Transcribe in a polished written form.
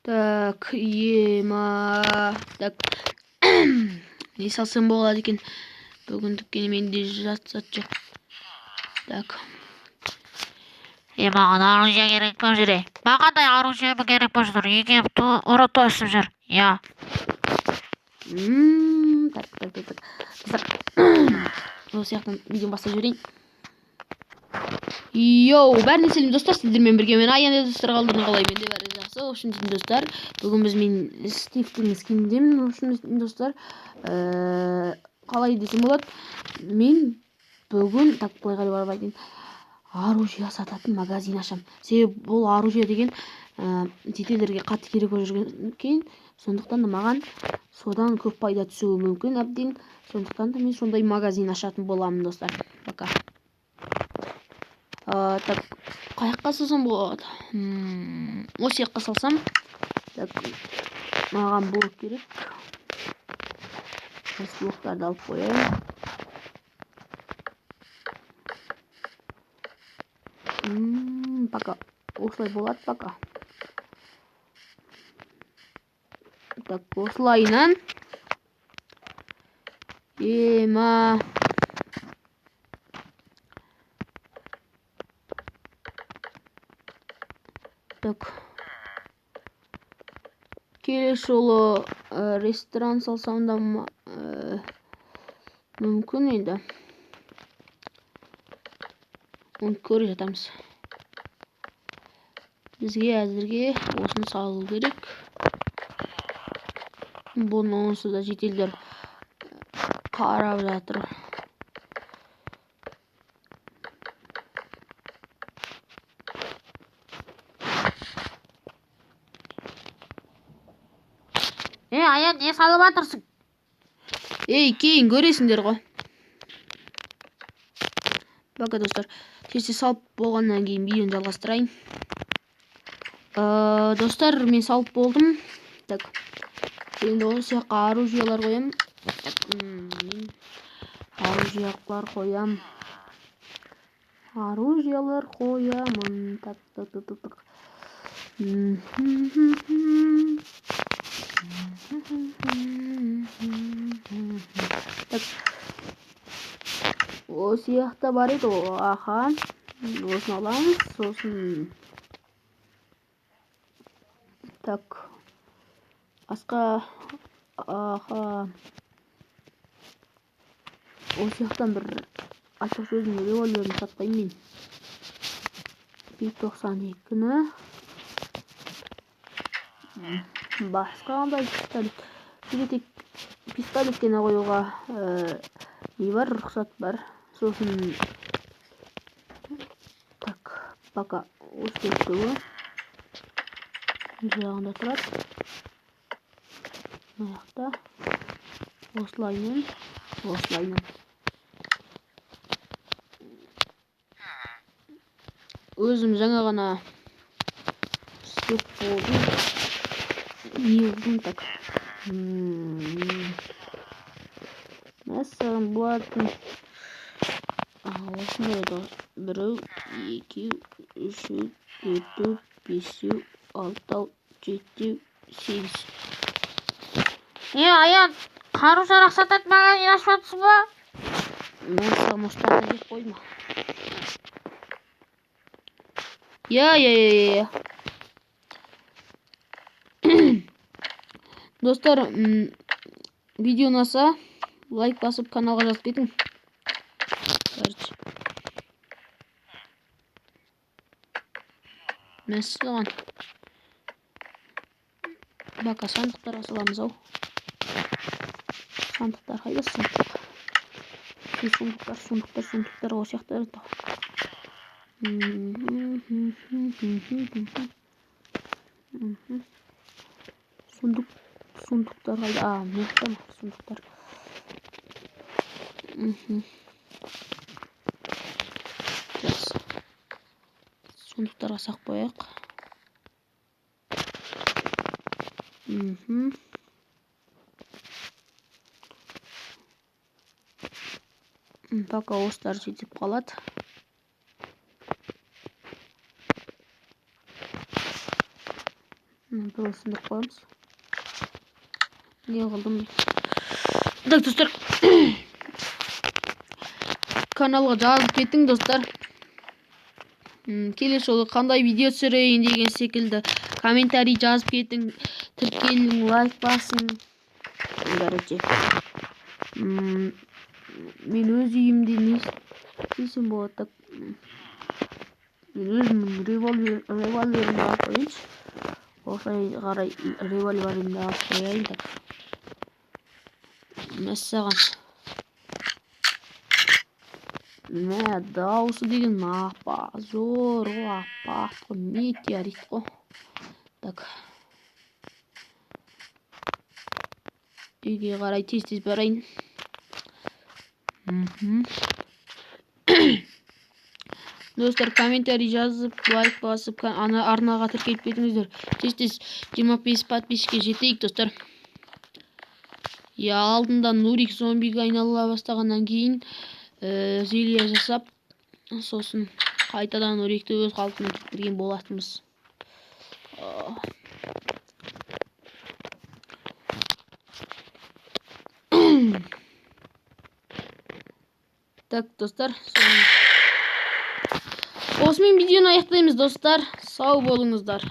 Так, ема. Так. Не салсам болады екен? Бүгіндікке менде зат жоқ. Так. Е, маған оружие керек болып жүр. Маған да оружие керек болып жүр. Үйге ұры тосып жүр. Иә. Так, так, так, так. Достар, осы жақтан видеоны бастап жіберейін. Йоу, бәріне сәлем достар, сіздермен бірге мен Аян. Достар, қалдарың қалай? Менде бәрі жақсы. В общем, достар, бүгін біз мен Стивтің скиніндемін. В общем, достар, қалай десем болады? Мен бүгін, так, былай қарай барып айтайын. Оружие сататын магазин ашам. Себебі бұл оружие деген жительдерге қатты керек болып жүрген екен. Сондықтан да маған содан көп пайда түсуі мүмкін әбден. Сондықтан да мен сондай магазин ашатын боламын, достар. Пока. Так, қай жаққа салсам болады? Осы жаққа салсам. Так, маған блок керек. Осы блоктарды алып қояйын. Пока осылай болады, пока. Так, осылайынан. Ема. Так. Келесі жолы ресторан салсам да мүмкін енді. Оны көре жатамыз. Бізге әзірге осыны салу керек. Бұны онсыз да шетелдер қарап жатыр. Е, Аян, не салып жатырсың? Ей, кейін көресіңдер ғой. Пока, достар. Тез салып болғаннан кейін видеоны жалғастырайын. Достар, мен салып болдым. Так. Енді осы жаққа оружиялар қоямын. Так, мен оружиялар қоям. Оружиялар қоямын. Так, так, так, так, так. Так. Осы жақта бар еді ғой. Аха. Осыны аламыз. Сосын так. Асқа, аха. Осы жақтан бір ашық сөздің револьверін сатпаймын мен. 1.92-ні. Басқа қандай пистолет? Бізге тек пистолет қана қоюға не бар, рұқсат бар. Сосын так, пока осы екеуі жағында тұрады. Мына жақта осылайынан, осылайынан. Өзім жаңа ғана істеп болдым. Не болдым, так. Мәссаған, болатын. Осындай еді. Біреу, екеу, үшеу, төртеу, бесеу, алтау, жетеу, сегіз. Е, Аян, қару жарақ сататын магазин ашып жатырсың ба? Мәссаған, осыларды жеп қойма. Я, я, я, я, я. Достар, видео ұнаса, лайк басып каналға жазып кетің. Короче. Мәссаған. Бака сандықтарға саламыз ау. Сандықтар қайда? Сандық. Сундуктар, сундуктар, сундуктар осы жақта. Сундук, сундуктар қайда? А, мына жақта ма? Сундуктар. Жақсы. Сундуктарға сақ қояйық. Пока осылар жетіп қалады. Біреуін сындырып қоямыз. Не қылдым? Так, достар. Каналға жазылып кеттің, достар. Келесі жолы қандай видео түсірейін деген секілді комментарий жазып кеттің, тіркелің, лайк басың. Короче, мен өз үйімде не істесем болады? Так, мен өзімнің револьверімді алып қояйыншы. Осылай қарай револьверімді алып қояйын. Так, мәссаған. Мә, дауысы деген апа, зор ғой, аппақ қой, метеорит қой. Так. Үйге қарай тез-тез барайын. Достар, комментарий жазып, лайк басып, арнаға тіркеліп кетіңіздер. Тез-тез 25 подписчикке жетейік, достар. Я, алдында Нурик зомбиге айнала бастағаннан кейін, зелье жасап, сосын қайтадан Нурикті өз қалпына келтірген болатынбыз. Так, достар, осымен видеоны аяқтаймыз, достар. Сау болыңыздар.